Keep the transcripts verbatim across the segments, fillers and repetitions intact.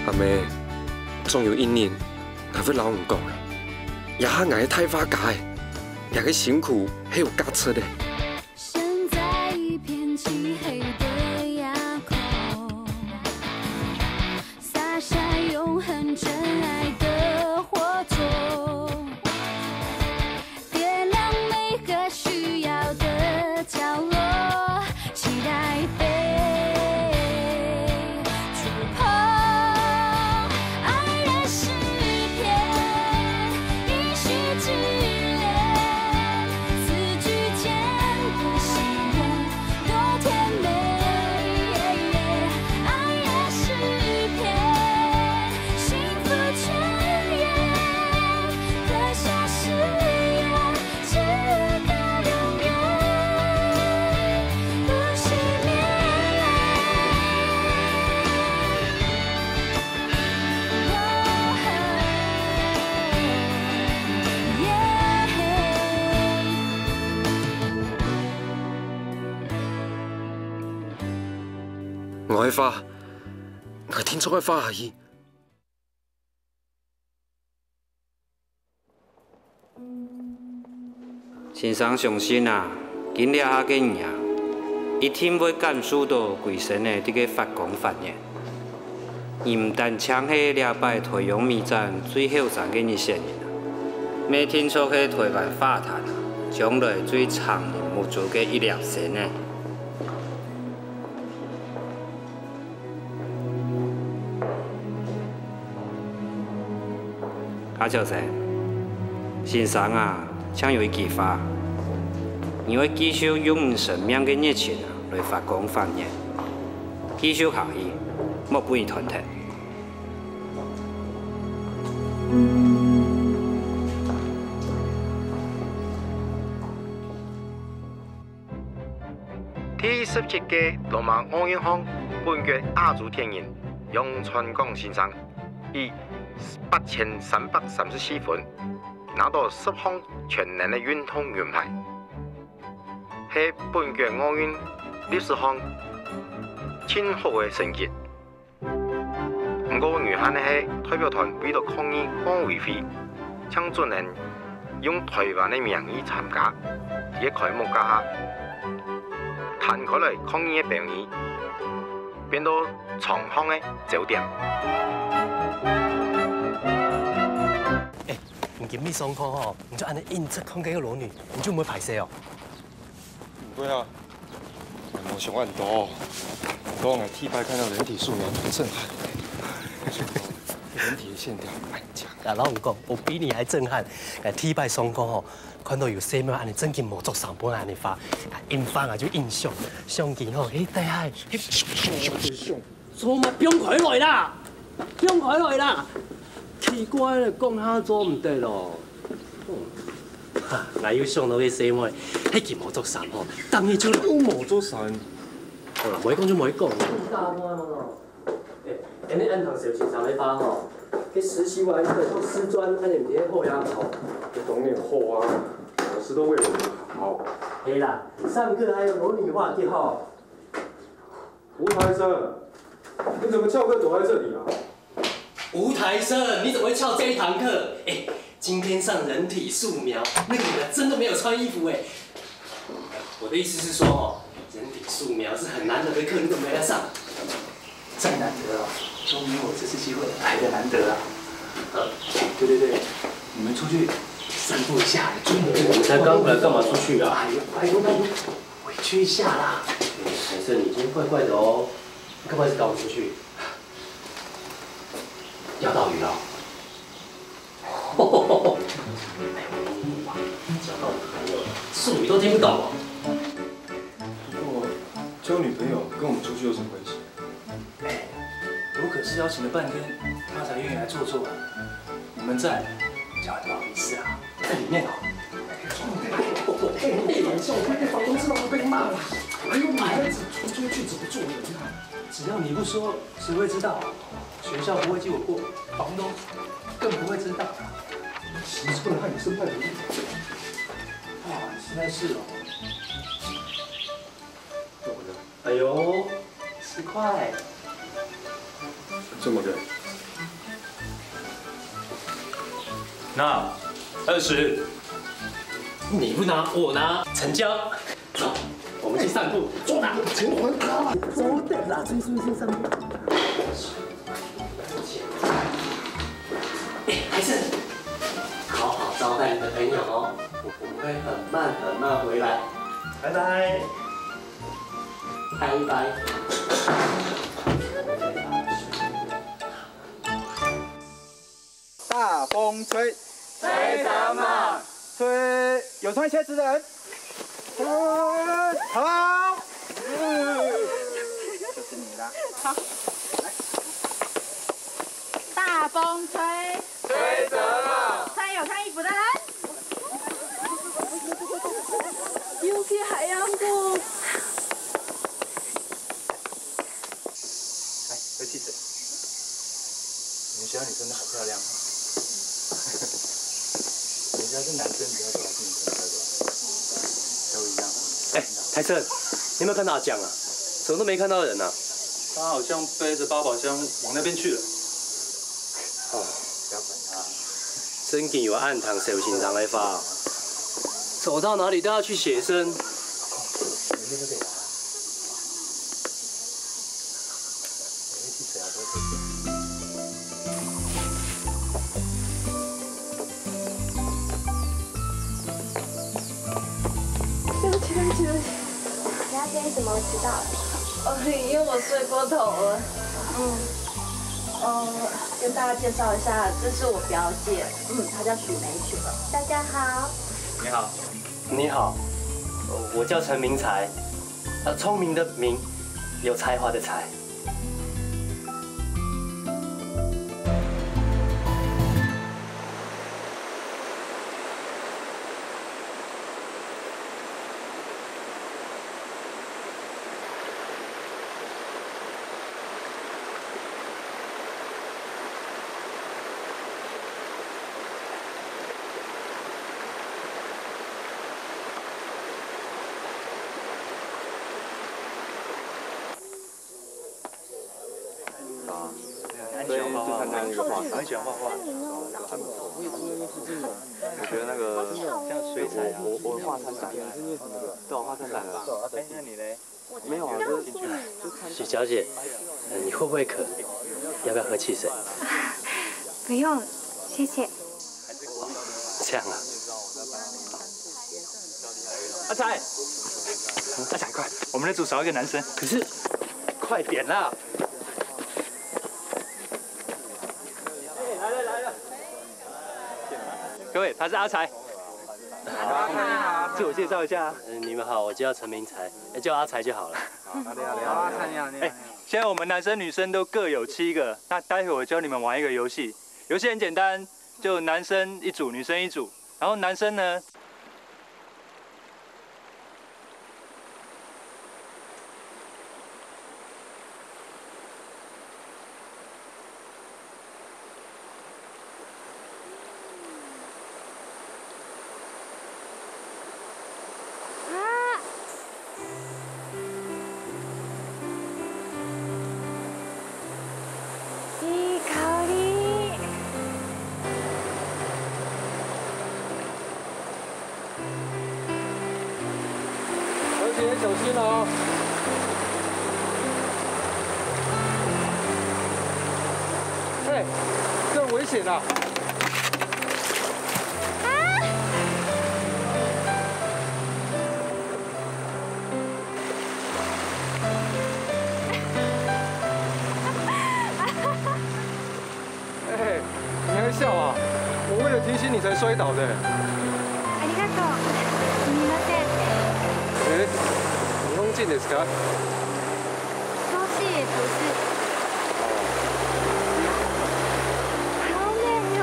阿姆，總有一日，𠊎會摎你講个。這下𠊎係大畫家个，這个辛苦係有價值个。 身在一片漆黑的夜空，洒下永恒尘埃的火种，点亮每个需要的角落，期待被触碰。爱的诗篇，一息之恋，四句间的心愿，多甜美。爱的诗篇，幸福泉源，刻下誓言。 直到永远不熄灭。我个畫，𠊎定著愛畫下去。 先生相信啊，今這下个你啊，一定會感受到歸身仔在該發光發熱。你毋單淨係這擺台陽美展最後生个入選人啊，乜定著係台灣畫壇啊，將來最長年目珠个一粒星仔。 阿小生，先生啊，請有一句話，你愛繼續用你生命个熱情啊，來發光發熱，繼續下去，莫分佢斷忒。 第十七屆羅馬奧運項，本國亞洲鐵人楊傳廣先生以八千三百三十四分，拿到十項全能个運動銀牌，係本國奧運歷史上盡好个成績。 毋過遺憾个係，代表團為著抗議奧委會，正只能用台灣个名義參加。在開幕該下，攤開來抗議个標語，變到場項个焦點。欸，你今晡日上課吼，你就恁仔硬直看該个裸女，你就毋會歹勢哦？ 毋會啊，𠊎無想恁多。毋過𠊎第一擺看到人體素描，當震撼。人體个線條蠻強。啊，摎你講，𠊎比你還震撼。𠊎第一擺上課吼，看到有細妹恁仔正經無著衫分𠊎恁仔畫，𠊎硬畫𠊎就硬想，想佢吼，嘿，大海，嘿， 做麼放開來啦？放開來啦！奇怪了，講下做毋得咯。哈，𠊎又想到該細妹，係佢無著衫吼，當日就來。又無著衫。好啦，莫講就莫講。大媽咯。欸，恁仔恁樣小心上課吼，該實習完以後做師專，恁仔毋係好呀？哦，這當然好啊，老師都為我們好。係啦，上課還有裸女畫的吼。 吳台生，你怎麼翹課躲在這裡啊？吳台生，你怎麼會翹這一堂課？欸，今天上人體素描，那個女的真的沒有穿衣服欸。我的意思是說哦，人體素描是很難得的課，你怎麼沒來上？再難得哦，都沒有這次機會來得難得啊。呃，對對對，你們出去散步一下，出去。我們才剛回來，幹嘛出去啊？哎呦，拜託拜託。 委屈一下啦。欸，台生，你今天怪怪的哦，你幹嘛一直趕我出去？釣到魚了？哎，我釣到魚還有，術語都聽不懂哦。不過，交女朋友跟我們出去有什麼關係？ 哎，我可是邀請了半天，他才願意來坐坐。你們在，這樣很不好意思啊。在裡面哦。哎，哎，哎，房東知道會被罵的。哎呦媽呀，怎麼出去怎麼做人啊？只要你不說，誰會知道？學校不會記我過，房東更不會知道。你騎出來，害你身敗名裂。啊，實在是哦。怎麼了？ 哎呦，十塊。怎麼的？拿，二十。你不拿，我拿，成交。走，我们去散步。走啦，钱还他啦，走的啦，追追追散步。哎，还是好好招待你的朋友哦，我们会很慢很慢回来。拜拜。拜拜。 大风吹，吹什么？吹，有穿鞋子的人。好，就是你啦。大风吹，吹什么？吹有穿衣服的人。尤其海洋公 哎，何启哲，你们学校女生都好漂亮哦。你们学校是男生比较多还是女生比较多？都一样。哎，台生，你有没有看到阿江啊？怎么都没看到人啊？他好像背着八宝箱往那边去了。哦，不要管他。真经有暗堂小心肠来发，走到哪里都要去写生。 对不起，对不起，对不起。你要点什么？我迟到了。哦，因为我睡过头了。嗯，呃，跟大家介绍一下，这是我表姐，嗯，她叫许美雪。大家好。你好。你好，呃，我叫陈明才，呃，聪明的明，有才华的才。 啊，所以就看到那个画，很喜欢画画。哦，那个还不错。我觉得那个像水彩啊，我我我画参展了，对，我画参展了。哎，那你嘞？没有啊，就是许小姐，呃，你会不会渴？要不要喝汽水？不用，谢谢。这样啊。阿才，阿才，快，我们的组少一个男生。可是，快点啦！各位，他是阿才。自我介绍一下。呃，你们好，我叫陈明才，呃，叫阿才就好了。好，你好，你好。哎，现在我们男生女生都各有七个，那待会我教你们玩一个游戏。游戏很简单，就男生一组，女生一组。然后男生呢，啊！いい香り。 小姐，小心哦！嘿，这很危险啊！啊！ 哎，你还笑啊？我为了提醒你才摔倒的。ありがとう。すみません。え、日本人ですか？少しです。好冷哦。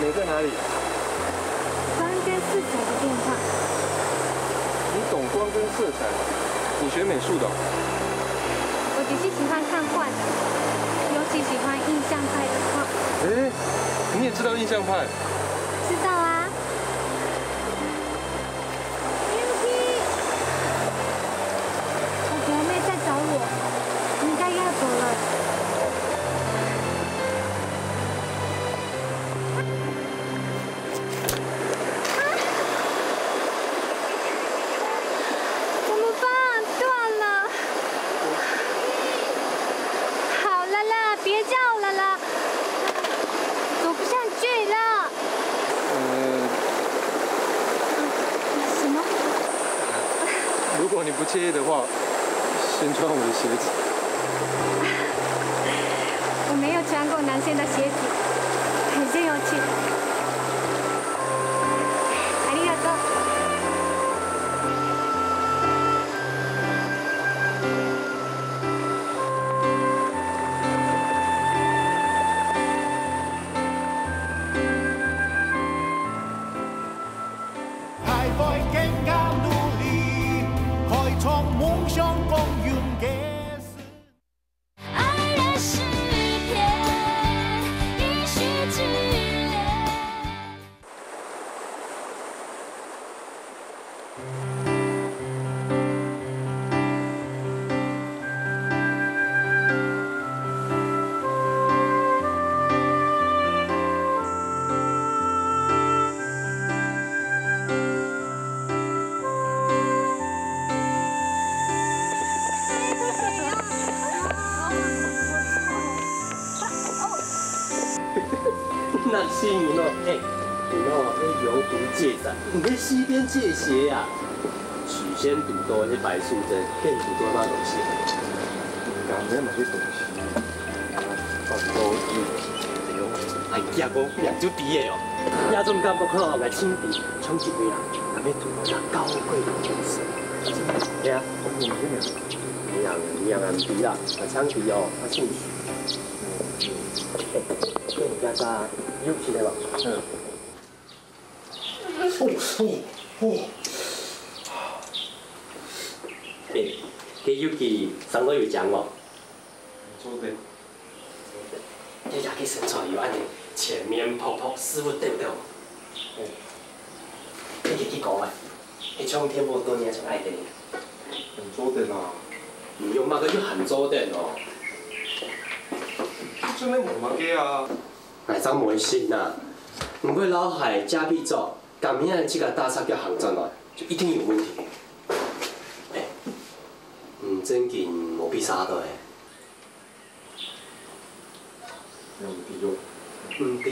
美在哪里？光跟色彩的变化。你懂光跟色彩？你学美术的哦？我只是喜欢看画的，尤其喜欢印象派的画。诶，你也知道印象派？知道啊。我表妹在找我，我应该要走了。不介意的话，先穿我的鞋子。我没有穿过男生的鞋子，很生有趣。ありがとう。还会更加努力，开创梦想光荣的事。爱的诗篇，一世之恋。 那是你喏，哎，你喏，那有毒戒指，你那西边戒鞋呀、许仙赌咒那白素贞，跟你赌咒那东西。刚才嘛去东西，放高音。哎呀，我命就低个哦，那种感觉吼，来轻比，冲一杯啦，还没赌到高贵的故事。对啊，我们这边。你呀，你呀，唔低啦，啊，轻比哦，啊，兴许。哎，跟你家家有趣的吧？嗯。 哦，哦，哦。哎，這Yuki生到有靚無？做得。這下个身材有恁樣，前面薄薄，屎朏抖抖。哎，這个幾高啊？這像天母多年前愛的呢。很做得啦。你用麼个就很做得哦？真的無麼个啊。 𠊎正無信啊！你會摎鞋借分佢著，今日自家打赤腳行轉來，就一定有問題。哎，你正經無被嚇到欸？有理由。毋知，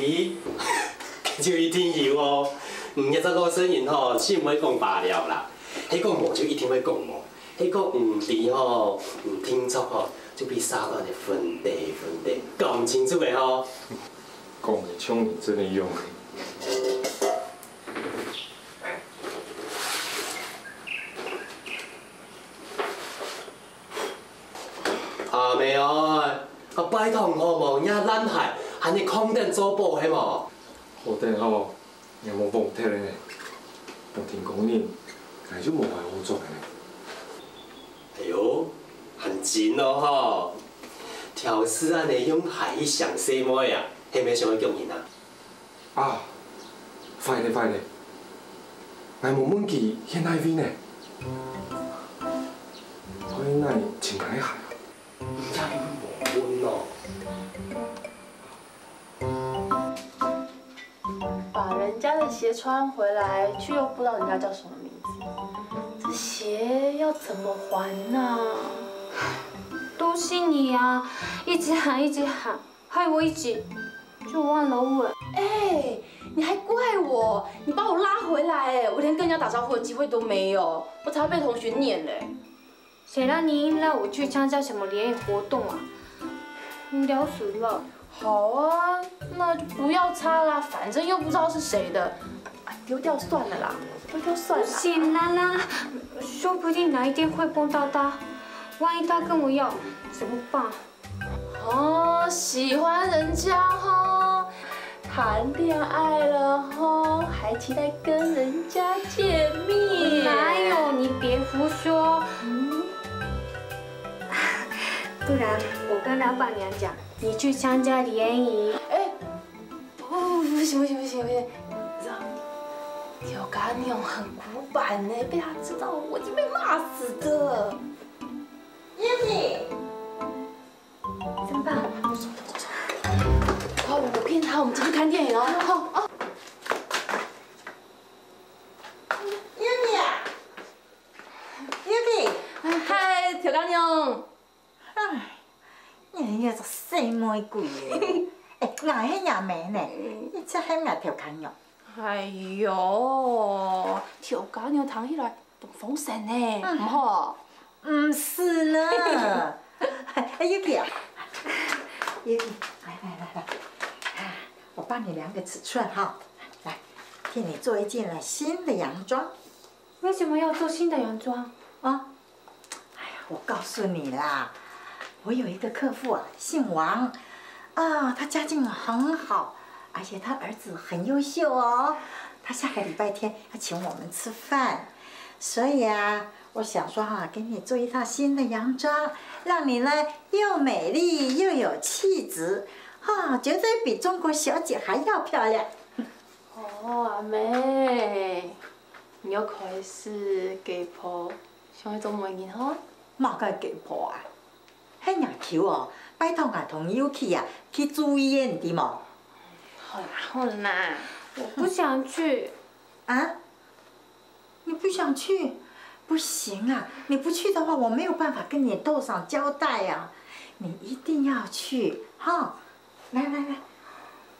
就一定有哦！你這隻老實人吼，盡毋會講罷了啦。係講無就一定會講無，係講毋知吼，毋定著吼，就被嚇到你昏低昏低，講毋清楚个吼。 講个像你真个樣。阿妹哦，啊拜託好無，若爛鞋還係囥等做寶係無？好等吼，你無忘忒咧。無停工人，𠊎就無鞋好著咧。哎喲，還真哦吼！挑事恁樣用鞋去相細妹啊，係毋係想愛逐人啊？ 啊，壞咧壞咧！𠊎無問佢現在位呢。愛哪尋𠊎个鞋啊？你也無問哦。 把人家的鞋穿回來，卻又不知道人家叫什麼名字，這鞋要怎麼還呢？都是你啊，一直喊一直喊，害我一直就忘了問。哎，你還怪我？你把我拉回來，哎，我連跟人家打招呼的機會都沒有，我才會被同學念嘞。誰讓你硬拉我去參加什麼聯誼活動啊？你聊死了。好啊，那就不要擦啦，反正又不知道是誰的，啊，丟掉算了啦，丟掉算了。行啦啦，說不定哪一天會碰到他，萬一他跟我要，怎麼辦？哦，喜歡人家吼，談戀愛了吼，還期待跟人家見面。哪有？你別胡說。嗯，不然我跟老闆娘講，你去參加聯誼。哎，不不不行不行不行不行，你知道嗎？條家娘很古板呢，被她知道我一定被罵死的。Yuki，怎麼辦？好，我騙她，我們進去看電影哦。好啊。 Yuki啊，Yuki，嗨，條家娘。唉，你這隻細妹鬼仔！哎，𠊎係若姆呢，你才喊𠊎條家娘。哎喲，條家娘聽起來風神呢，嗯。毋好。毋係呢。哎，Yuki啊，Yuki，來來來來，啊，我幫你量個尺寸哈，來，替你做一件呢新的洋裝。為什麼要做新的洋裝？啊，哎呀，我告訴你啦，我有一個客戶啊，姓王，啊，他家境很好，而且他兒子很優秀哦。他下個禮拜天要請我們吃飯，所以啊，我想說哈，給你做一套新的洋裝，讓你呢又美麗又有氣質，哈，絕對比中國小姐還要漂亮。哦，阿妹，你又開始雞婆，想愛做媒人吼？麼个雞婆啊？ 係若球哦，拜託𠊎同你去啊，去注意个，你知無？好啦好啦，我不想去。啊？你不想去？不行啊，你不去的話，我沒有辦法跟你多少交代啊。你一定要去，哈。來來來，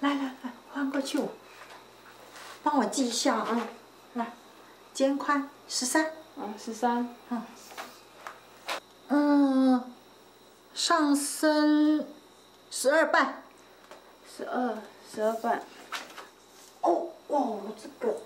來來來，換過去，幫我記一下啊。來，肩寬十三。嗯，十三。嗯。 嗯，上身十二半。十二，十二半。哦，哦，這個。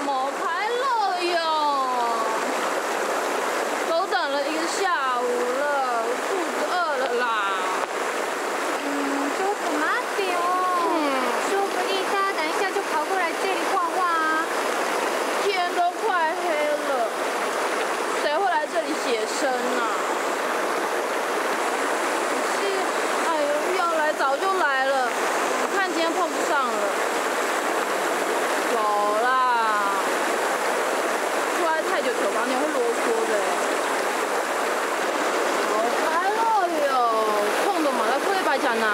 無開路喲，都等了一個下午了，我肚子餓了啦。嗯，就等啊， 對哦，嗯。說不定他等一下就跑過來這裡畫畫啊。天都快黑了，誰會來這裡寫生啊？可是，哎呦，要來早就來了，你看今天碰不上了。走啦，坐在太久，頭發黏，會囉嗦的。 好開了喲，創到嘛，來開一擺食奶。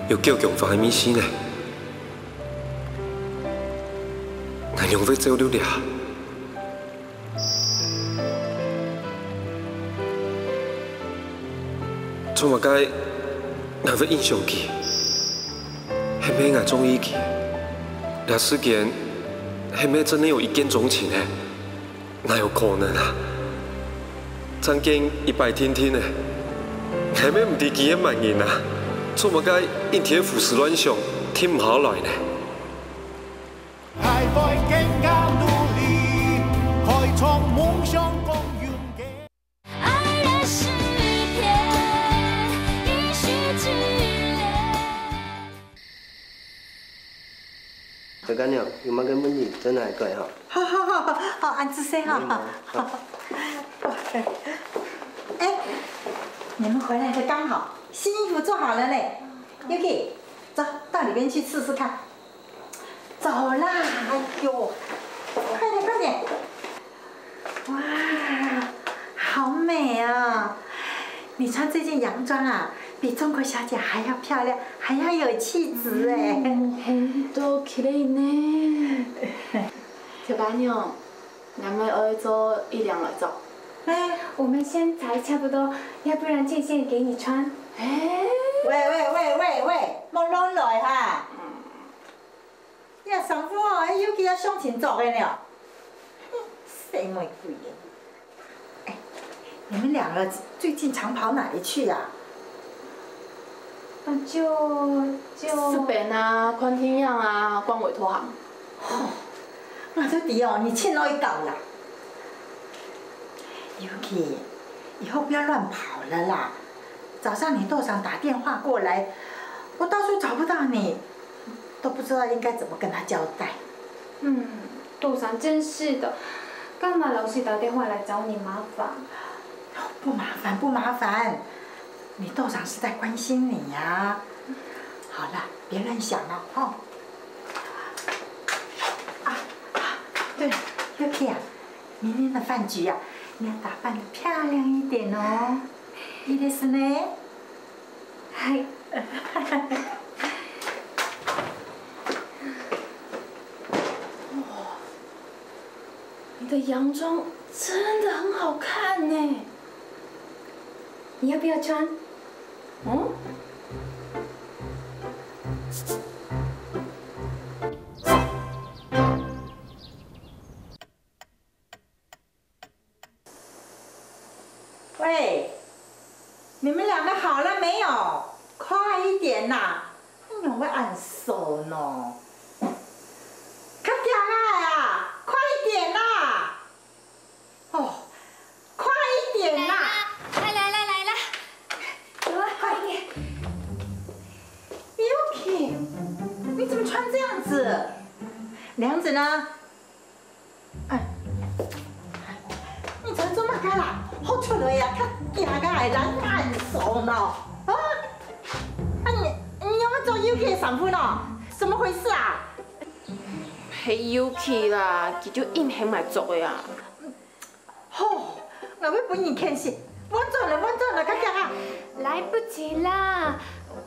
有夠強化个物事呢？𠊎仰會走入這？ 做麼个𠊎會欣賞佢？係毋係𠊎中意佢？這世間係毋係真个有一見鍾情个？哪有可能啊？三更一擺定定个，係毋係毋知佢係麼人啊？做麼个一天胡思亂想，停毋下來呢？愛會更加努力，開創夢想共榮景。 大家娘，有麼个問題，再來講哈。好好好好，恁仔細哈。哎，你們回來的剛好，新衣服做好了呢。Yuki，走到裡面去試試看。走啦，哎喲，快點快點。 哇，好美啊！你穿這件洋裝啊，比中國小姐還要漂亮，還要有氣質哎。嗯，很多可愛呢。小白娘，咱們愛做一領來做。哎，我們先裁差不多，要不然借線給你穿。哎，喂喂喂喂喂，莫亂來哈！ 這衫褲哦，係Yuki个相親著个呢。哼，細妹鬼耶！哎，你們兩個最近常跑哪裡去啊？啊，就，就食飯啊，看電影啊，逛委託行。吼，𠊎就知哦，你盡愛搞啦。Yuki，以後不要亂跑了啦。早上你多桑打電話過來，我到處找不到你。 都不知道應該怎麼跟他交代。嗯，多桑真是的，幹嘛老是打電話來找你麻煩？不麻煩，不麻煩，你多桑是在關心你呀。好了，別亂想了哦。啊，對了，Yuki啊，明天的飯局啊，你要打扮得漂亮一點哦。いいですね。 嗨。哇，你的洋裝真的很好看呢。你要不要穿？嗯？ 喂，你們兩個好了沒有？快一點啦！哎喲，𠊎恁瘦呢。較遽啊，快一點啦！哦，快一點啦！來，來，來，來，來，走啊，快一點。Yuki，你怎麼穿這樣子？涼子呢？ 哎，你在做麼个啦？好出來呀，較遽个，還懶懶手呢。啊？啊你，你仰會著Yuki个衫褲呢？怎麼回事啊？係Yuki啦，佢就硬喊𠊎著个啊。吼，𠊎會分人譴死。換轉來，換轉來，較遽啊！來不及啦，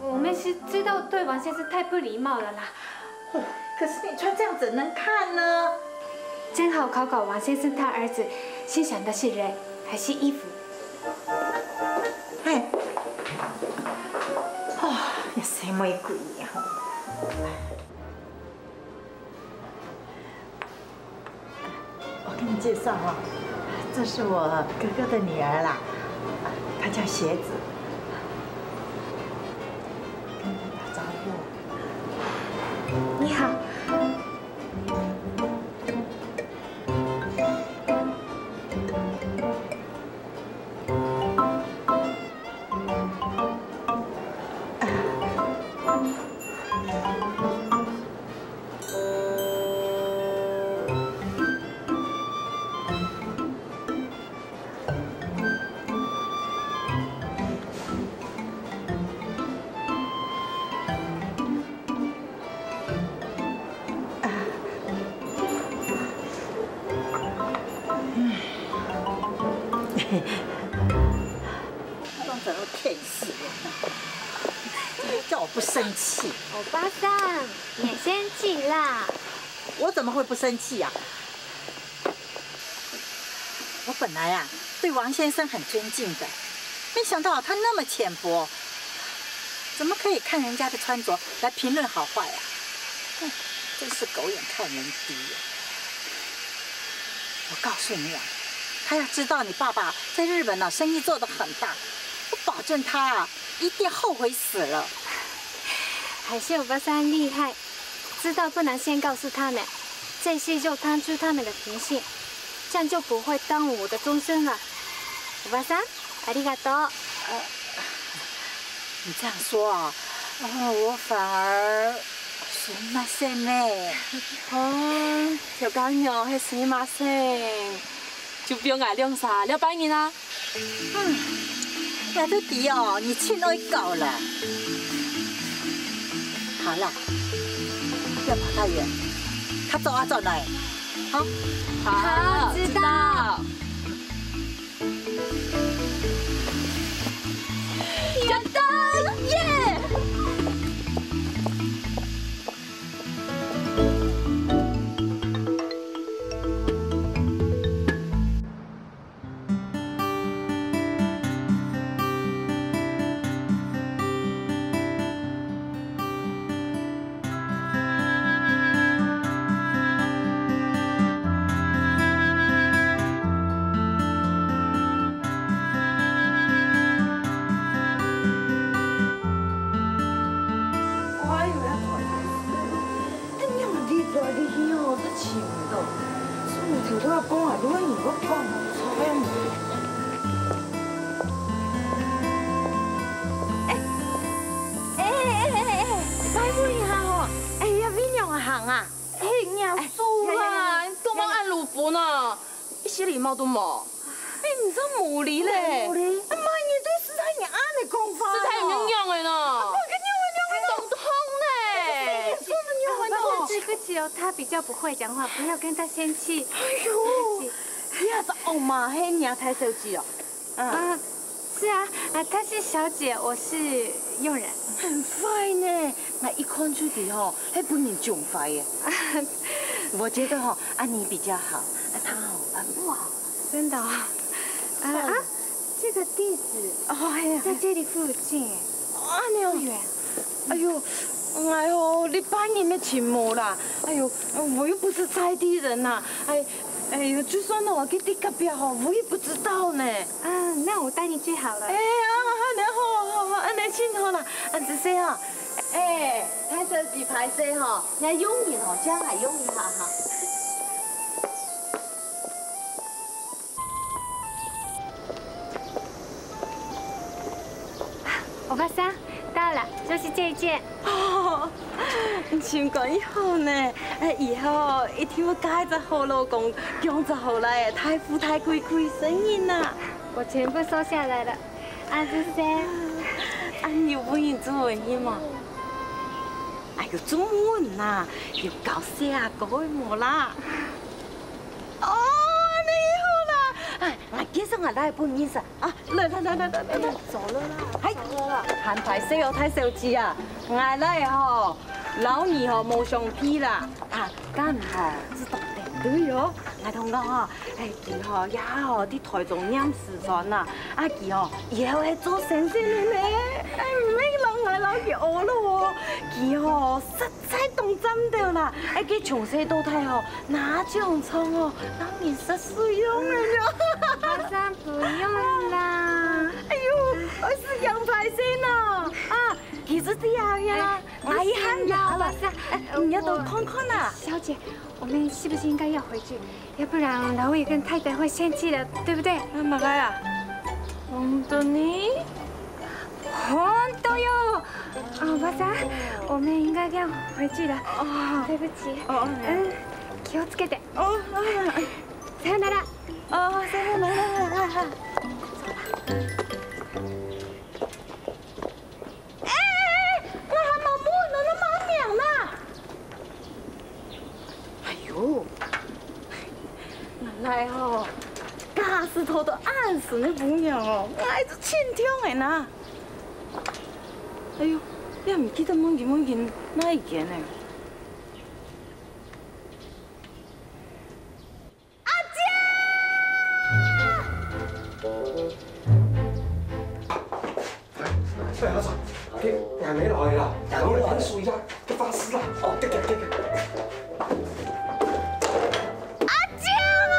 我們是知道對王先生太不禮貌了啦。 哦，可是你穿這樣怎能看呢？正好考考王先生他兒子欣賞的是人還是衣服。嘿，哦，也是玫瑰呀。 我跟你介紹哈，這是我哥哥的女兒啦，她叫鞋子，跟你打招呼。你好。 弄成骗死人，叫我不生气。歐巴桑，你也生气啦！我怎么会不生气啊？我本来啊，对王先生很尊敬的，没想到他那么浅薄，怎么可以看人家的穿着来评论好坏啊？哼，真是狗眼看人低呀！我告诉你啊，他要知道你爸爸在日本呢，生意做得很大，我保证他啊，一定后悔死了。还是我爸爸厉害，知道不能先告诉他们，这些就当初他们的凭信，这样就不会耽误我的终身了。我爸爸，ありがとう。你这样说啊，哦，我反而すみませんね。哦，小姑娘，係すみません，就放𠊎兩儕了拜年啊。嗯，𠊎都知哦，你盡愛搞了。好了，不要跑太远，他走啊走来，好。好，知道。哎呀，恁樣你來你去哦，都尋毋到。所以頭拄仔講啊，如果你毋講，哎呀，哎哎哎哎哎，拜託一下吼，哎呀，你仰行啊？哎，你手啊，哎呀呀呀，你做麼恁魯夫呢？ 一息禮貌都無。哎，你真無理咧！無理？哎媽，你對師太娘恁樣講話哦！師太娘仰仔呢？啊，我个娘啊，娘啊！當痛呢！哎，你說的娘啊，哦，對不起哦，她比較不會講話，不要跟她生氣。哎呦，對不起。你還是阿媽係娘大小姐哦？嗯。啊，是啊，啊，她是小姐，我是佣人。很壞呢，𠊎一看就知吼，係分人寵壞个。我覺得吼，恁樣比較好，啊，她吼，啊，不好。 真的哦。啊，啊，這個地址哦，哎呀，在這裡附近，哦，恁樣哦。不遠。哎喲，𠊎哦，這半年乜尋無啦。哎喲，我又不是在地人吶。哎，哎喲，就算哦，佢在隔壁吼，我也不知道呢。啊，那我帶你去好了。哎呀，恁樣好，好，好，恁樣盡好啦。恁仔細哦。哎，大小姐歹勢吼，𠊎佣人吼，將來用一下哈。 歐巴桑，到了，就是這一件。哦，你心肝好呢，哎，以後一定會嫁一隻好老公，養隻好倈仔，大富大貴，貴死人啊！我全部收下來了，啊，謝謝。啊，你有分人注文去無？哎喲，注文啊，有搞笑啊，搞个無啦。 哦，恁樣好啦。哎，𠊎介紹𠊎倈仔分你認識啊。來來來來來來來。走了啦，嗨，走了啦。還歹勢哦，大小姐啊，𠊎倈仔吼，摎你吼無相配啦。啊，敢毋好，係當登對哦。𠊎同你講吼，哎，佢吼也吼在臺中念師專啊，啊佢吼以後會做先生个呢。哎，毋免摎𠊎摎佢學咯哦，佢吼實 在當讚到啦！哎，佢從細到大吼，拿獎狀哦，當然實使用个了。歐巴桑不用啦。哎喲，𠊎係恁歹勢呢。啊，其實這樣呀，哎，𠊎一下也好了。哎，你也都看看啦。小姐，我們是不是應該要回去？要不然老爺跟太太會生氣的，對不對？啊，麼个啊？本當呢？ 本当哟。啊，歐巴桑，我们应该要回去了。哦，对不起。哦，嗯，気をつけて。哦，啊，さよなら。哦，さよなら。哎，哎，哎，我还没问呢，你慢点啦。 哎哟，原來吼，假使討到恁順个餔娘哦，𠊎就盡暢个啦。哎喲，也毋記得問佢問佢哪一間呢。阿姐！ 哎，阿嫂，這還沒來啦，然後來看書一下，這發誓啦。哦，對對對對。阿姐啊！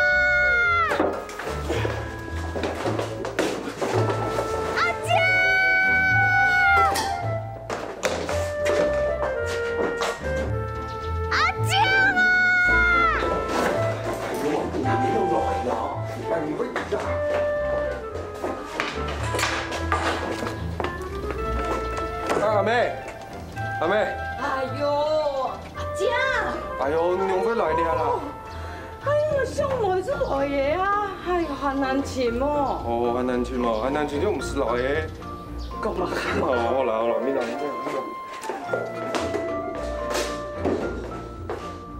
阿妹。哎喲，阿姐。哎喲，你仰會來這啦？哎喲，想來就來个啊！哎喲，還難尋哦。哦，還難尋哦，還難尋就毋使來个。講麼个？哦，好啦好啦，你來，你來，你來。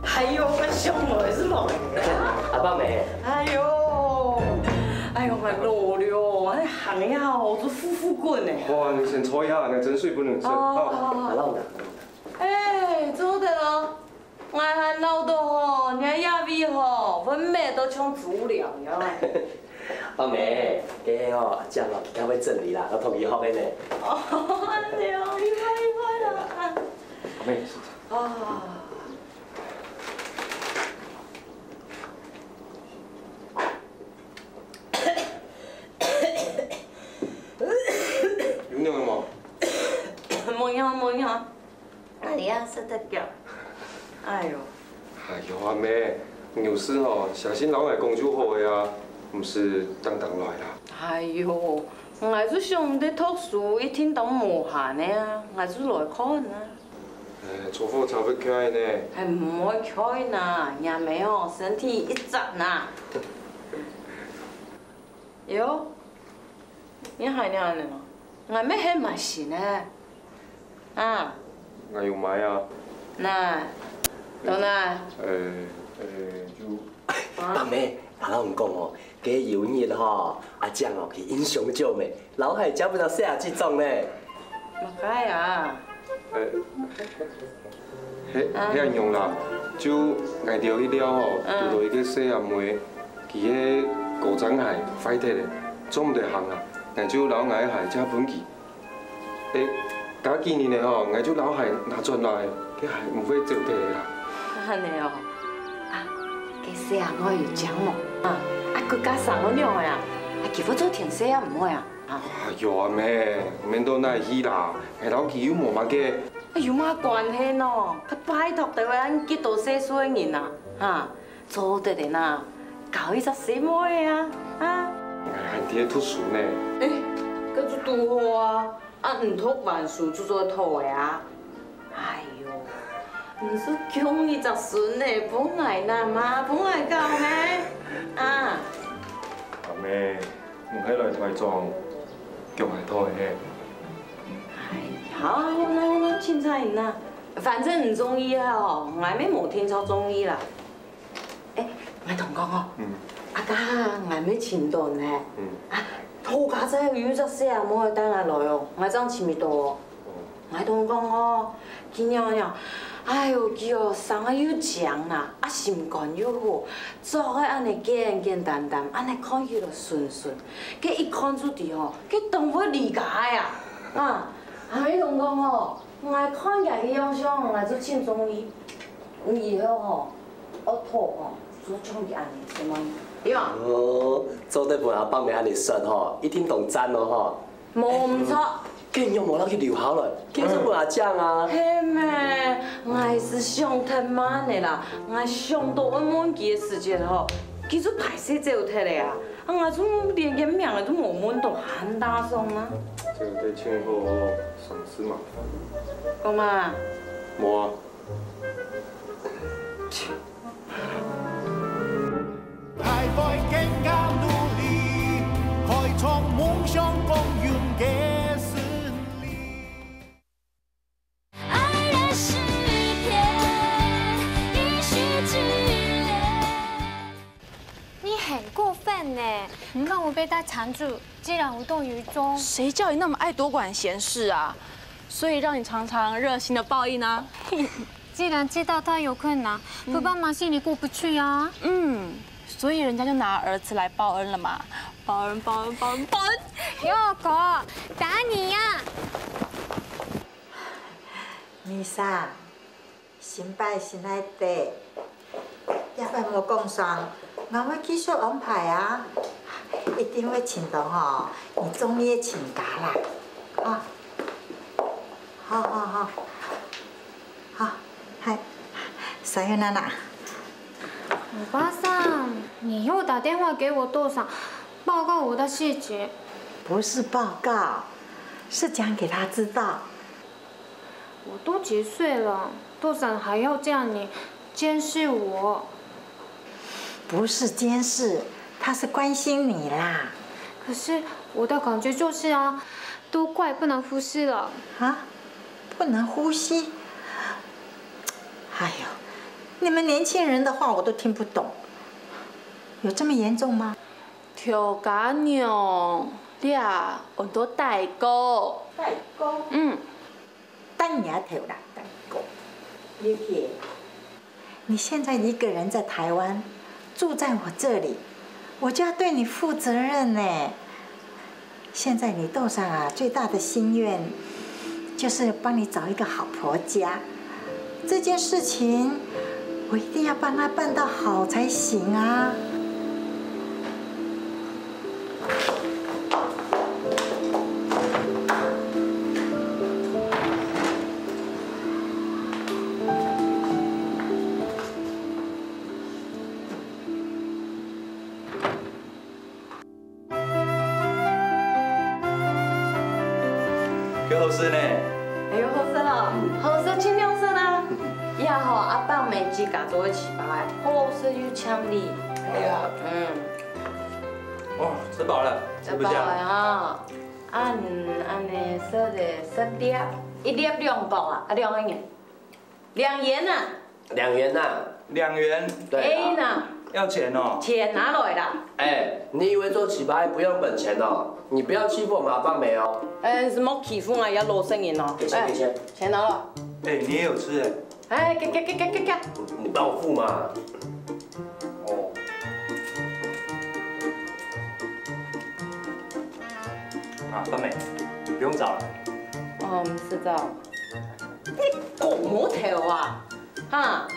哎喲，想來就來个啊！阿伯姆。哎喲，哎喲，𠊎老了，哎，行呀，哦，就呼呼滾呢。哇，你先坐一下，你真水不能吃。哦，好。好，好，好。來，讓我拿。 哎，做得哦。𠊎還恅著吼，若這位吼，分美到像豬糧樣。阿姆，該吼，阿江哦，佢較會整理啦，𠊎同佢學个呢。哦，恁樣哦，厲害，厲害啦。阿姆，先坐。啊。 有仰無？無樣，無樣。哎呀，食得夠。哎喲。哎喲，阿姆，你有事吼，寫信摎𠊎講就好个啊，毋使當當來啦。哎喲，𠊎就想你讀書一定當無閒个啊，𠊎就來看啊。 哎，坐火車會𤸁呢。哎，毋會𤸁啊，若姆哦，身體一隻哪。喲，你還仰恁呢？𠊎乜係買新个。啊。𠊎有買啊。哪？到哪？呃，呃，就……伯姆，𠊎摎你講哦，該有一日吼，阿江哦，佢英雄救美， 摎𠊎借分細阿姊著呢。麼个啊？呃，係，係恁樣啦，就𠊎兜一尞吼，堵著一個細阿妹，佢个高踭鞋壞忒了，做毋得行啊，𠊎就摎𠊎个鞋借分佢。欸，過幾日呢吼，𠊎就摎鞋拿轉來，該鞋毋會走忒了啦。恁呢哦，啊，該細阿妹有靚無？啊，啊，佢家生到仰仔啊？啊，佢會做天使啊，毋會啊？ 哎喲，阿姆，免到哪去啦，𠊎摎佢又無麼个。啊，有麼關係呢？佢拜託兜仔恁幾多歲數个人啊，哈，做得个哪，交一隻細妹啊，啊。𠊎還在讀書呢。欸，該就堵好啊，啊，你讀完書就做得討个啊。 哎喲，你就降一隻孫仔分𠊎拿嘛，分𠊎搞咩？啊！阿姆，你係來臺中降𠊎討个係？哎，好，好，來，來，來，凊彩你拿。反正你中意个哦，𠊎乜無定著中意啦。 欸，𠊎同你講哦，嗯。啊，該下𠊎乜尋著呢。嗯。啊，頭家再有一隻細阿妹帶𠊎來哦，𠊎正尋得著哦。哦。𠊎同你講哦，佢娘娘，哎喲，佢哦，生啊又靚啦，啊，心肝又好，著个恁呢簡簡單單，恁呢看起來順順，該一看就知哦，該當會離家个啊！啊，𠊎同你講哦，𠊎看佢个樣相，𠊎就盡中意。 你以後吼，愛討吼，就像佢恁呢，係無？對無？哦，做得分阿伯姆恁呢說吼，一定當讚哦吼。無毋著。該仰無摎佢留下來，繼續分阿江啊？係咩？𠊎係想忒滿个啦，𠊎想著愛問佢个時節吼，佢就歹勢走忒了啊！啊，𠊎就連佢名仔都無問著，還打爽啊！走忒盡好哦，省事麻煩。講麼？無啊。 你很過分呢！看我被他纏住，竟然無動於衷。谁叫你那么爱多管闲事啊？所以让你尝尝热心的报应啊！既然知道他有困难，不帮忙心里过不去啊。嗯，所以人家就拿儿子来报恩了嘛。报恩，报恩，报恩，报恩！给我狗，打你呀！Misa， 新擺新來得，這擺無講爽，𠊎會繼續安排啊，一定會尋著吼，你中意个親家啦，啊，好好好，好，嗨，sayonara。歐巴桑，你又打電話給我多少，報告我的細節。不是報告，是講給他知道。我都几岁了，多少还要这样你监视我？不是监视，他是关心你啦。可是我的感觉就是啊，都快不能呼吸了。啊，不能呼吸？哎呦，你们年轻人的话我都听不懂，有这么严重吗？ 調家娘，你啊，安到大哥。大哥？嗯。等你个頭啦，大哥。你看，你现在一个人在台湾，住在我这里，我就要对你负责任呢。现在你豆嫂啊，最大的心愿就是帮你找一个好婆家。这件事情，我一定要帮她办到好才行啊。 幾好食呢！哎喲，好食哦，好食盡量食啦！以後吼，阿伯姆自家做个粢粑，好食又清忒。哎呀，嗯，哦，吃饱了，吃不下。吃飽了哈。啊，恁呢食个十粒，一粒兩角啊，啊，兩个銀。 兩元啊！兩元啊！兩元，对啦。哎呐，要钱哦。钱拿來啦！哎，你以为做粢粑不用本钱哦？你不要欺负我们阿伯姆哦。哎，什么欺负啊，要老实人哦。给钱，哎，给钱。钱拿了。哎，你也有吃哎。哎，给给给给给给。你帮我付嘛。哦。啊，阿伯姆，不用找了。哦，我们吃到。 你戇毛頭啊，哈！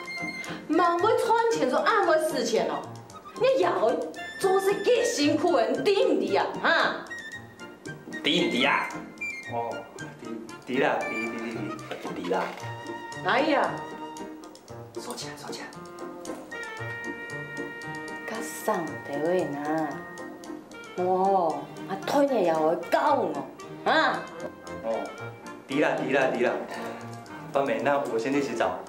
吂會賺錢就恁會使錢哦！你也會做事幾辛苦个，你知毋知啊？哈！知毋知啊？哦，知，知啦，知知知知。知啦。哎呀，收起來，收起來。較省兜仔啦。 哦，啊，退你也會教哦，啊！哦，知啦，知啦，知啦。阿伯姆，那我先去洗澡。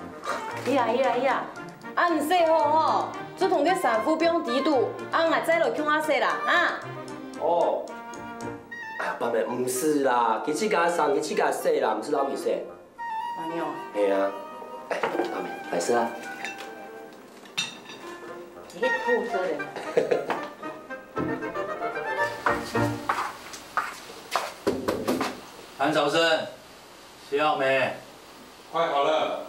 係啊，係啊，係啊，啊，你洗好吼，就同該衫褲放底肚，啊，𠊎再來共下洗啦，啊！哦，哎呀，阿伯姆，毋使啦，佢自家衫，佢自家洗啦，毋使摎佢洗。 恁樣啊？係啊，哎，阿伯姆，來食啊。你去吐出來。韓小生，洗好沒？快好了。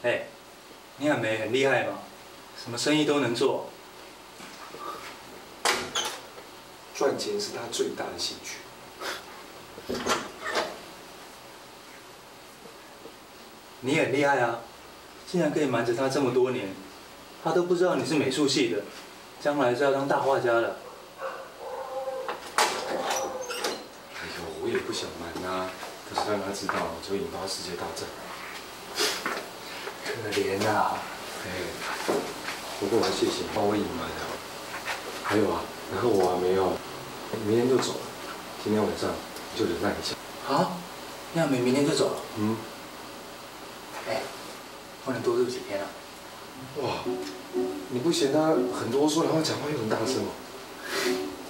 哎，你阿姆很厲害嘛，什么生意都能做。賺錢是他最大的興趣。你很厲害啊，竟然可以瞞著他這麼多年，他都不知道你是美術系的，將來是要當大畫家的。 哎呦，我也不想瞒啊，可是让他知道，就引发世界大战。可怜啊！哎，不过我要谢谢你帮我隐瞒啊。还有啊，然后我还没有，明天就走了，今天晚上你就忍耐一下。啊？你阿姆明天就走了？嗯。哎，不能多住几天啊？ 哇，你不嫌他很啰嗦，然后讲话又很大声哦？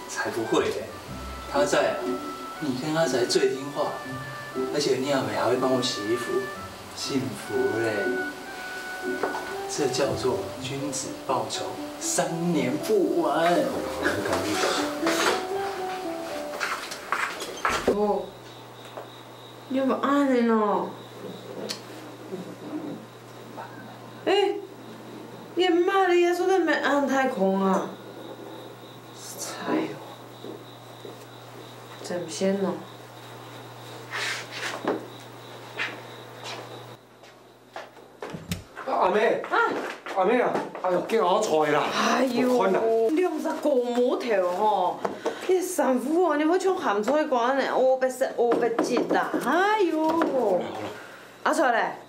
才不会嘞！他在啊，你跟他才最听话，而且你阿姆还会帮我洗衣服，幸福嘞！这叫做君子报仇，三年不晚。好了，好了，你赶快去洗。哦，你有没有按呢哦？ 哎，你个妈的，也说得没安太空啊！实在哦，真鲜哦。阿妹，啊，阿妹啊，哎呦，给我出来啦！哎呦，我看啦。两只狗毛头吼，你衫裤哦，你会像咸菜瓜呢，乌白色乌白质啦，哎呦。好了好了，阿出来。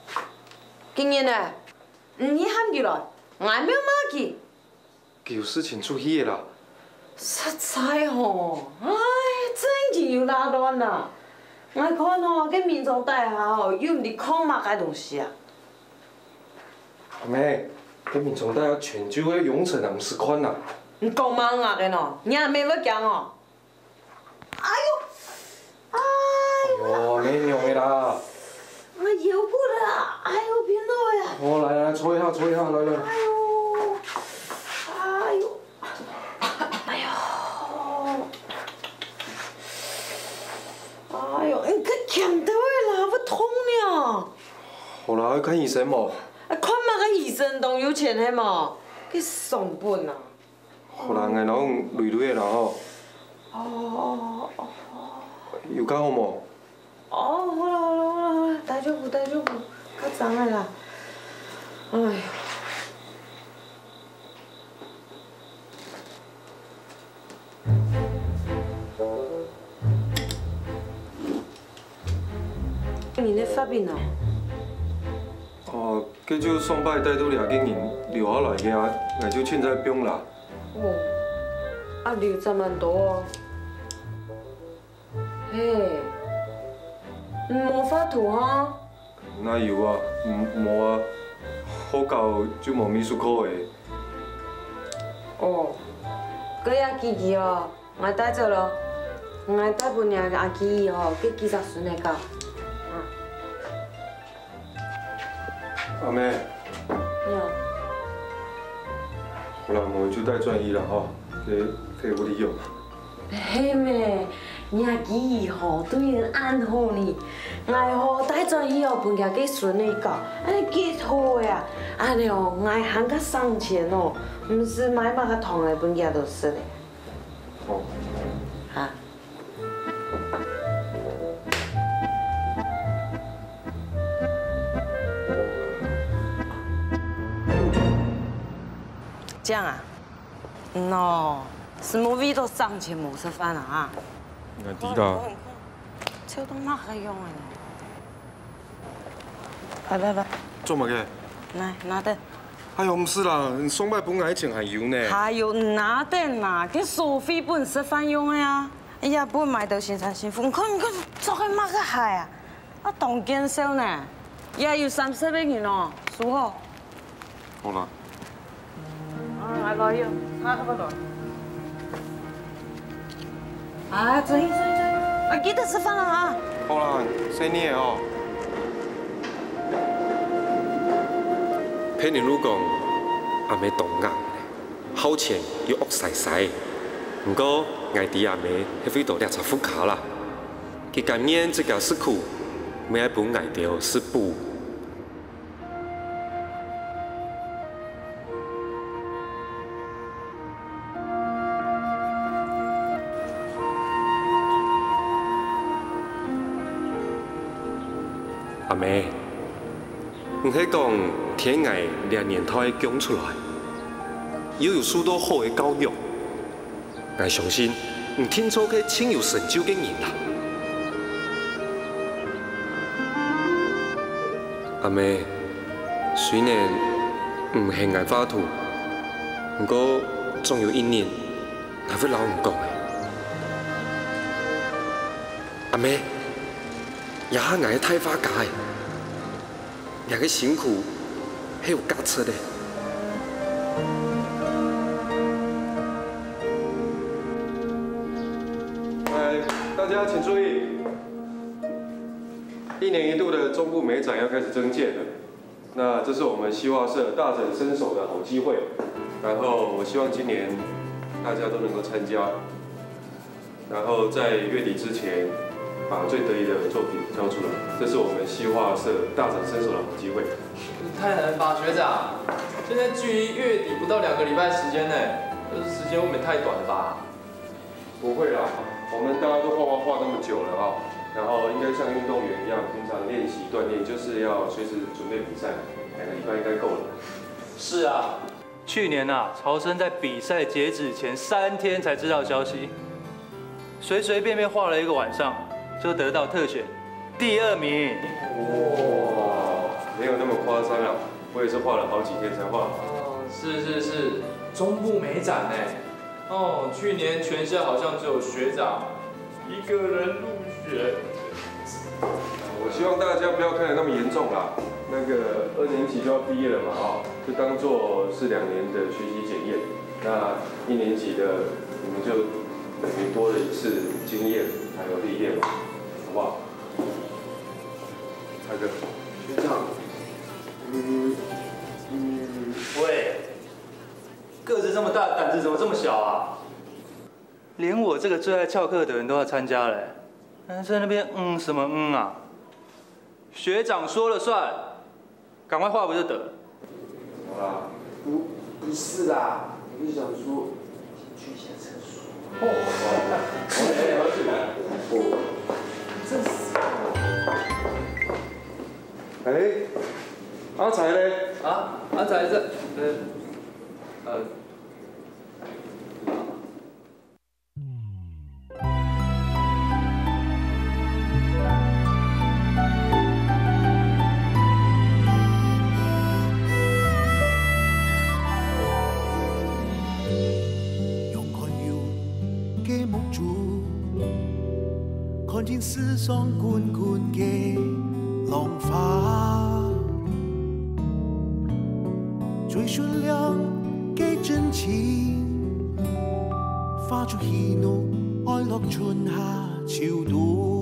今日呢，你喊佢來，𠊎無罵佢。佢有事情出去了啦。實在吼，啊！吶，𠊎看吼，該眠床底下吼，又毋知囥麼个東西啊？阿姆，該眠床底下全就係臃腫啊，毋使看啊。你講麼个个喏？你阿姆會驚哦？哎喲，哎喲，阿姆仰仔啦？𠊎腰骨啊，哎喲，偏到呀！哦，來來，坐一下，坐一下，來來。哎喲，哎喲。 哎喲，哎喲，你較輕兜仔啦，會痛呢。好啦，愛看醫生無？啊，看麼个醫生，當有錢係無？去上班啊。好啦，𠊎摎你揹揹仔啦吼。哦哦哦哦。有較好無？ 哦，好啦好啦好啦好啦，大丈夫大丈夫，較鬆仔啦。哎喲。你个發票呢？哦，該就上擺帶到這个人留下來个啊，𠊎就凊彩放啦。哦，啊，留遮滿多哦。 嘿，你無畫圖哈？哪有啊，無啊，學校就無美術課欸。哦，該阿基記哦，𠊎帶走囉，𠊎帶分你阿基記哦，該幾隻孫仔教。啊。 阿姆。呀。好啦，𠊎就帶轉去啦吼，該該屋裡用。係咩，若佢吼對人恁好呢，𠊎吼帶轉去哦，分佢个孫仔教，恁仔幾好呀！恁仔哦，𠊎還較省錢哦，毋使買麼个糖仔分佢兜食咧。哦。啊。 這樣啊？喏，係無為著省錢無食飯啊？𠊎知啦。笑到麼个樣仔呢？來來來。做麼个？來，拿等。哎喲，毋使啦，你上擺分𠊎个錢還有呢。還有，拿等啦，該所費分食飯用个啊。 哎呀，分買兜新衫新褲，你看，你看，著个麼个鞋啊？啊，當見笑呢！也有三十个銀哦，收好。好啦。啊，來來喲，差不多。啊，注意注意注意，啊，記得食飯啊哈。好啦，細義哦。佩玲祿講，阿姆當硬。 好錢又惡使使。毋過，𠊎知阿姆係為著這隻屋下啦。佢甘願自家食苦，乜愛分𠊎兜食補。阿姆， 你係講，𢯭𠊎這年代降出來，又有受著好个教育，𠊎相信你定著係盡有成就个人啦。阿姆，雖然毋係𠊎畫圖，毋過總有一日，𠊎會摎你講个。阿姆，這下𠊎係大畫家欸！ 這个辛苦係有價值个。來，大家請注意，一年一度的中部美展要開始徵件了。那這是我們西畫社大展身手的好機會，然後我希望今年大家都能夠參加。 然後在月底之前把最得意的作品交出來，這是我們西畫社大展身手的好機會。太難吧，學長？現在距離月底不到兩個禮拜時間呢，這時間未免太短了吧？不會啦，我們大家都畫畫畫那麼久了哦，然後應該像運動員一樣，平常練習鍛鍊，就是要隨時準備比賽，兩個禮拜應該夠了。是啊， 去年啊，曹生在比賽截止前三天才知道消息，隨隨便便畫了一個晚上，就得到特選第二名。哇，沒有那麼誇張啦，我也是畫了好幾天才畫好。哦，是是是，中部美展呢。哦，去年全校好像只有學長一个人入学。我希望大家不要看得那么严重啦。那个二年级就要毕业了嘛，哦，就当做是两年的学习检验。那一年级的你们就等于多了一次经验还有历练嘛，好不好？蔡哥，学长，嗯嗯，喂，个子这么大，胆子怎么这么小啊？连我这个最爱翘课的人都要参加嘞，还在那边嗯什么嗯啊？学长说了算，赶快画不就得了？好啦，不不是啦，我是想说，先去一下厕所。我们来聊这个。真是。哎，阿才嘞？啊，阿才这，呃，呃。用看有个目珠，看见世上滚滚个浪花，追寻亮个真情，画出喜怒哀乐春夏秋冬。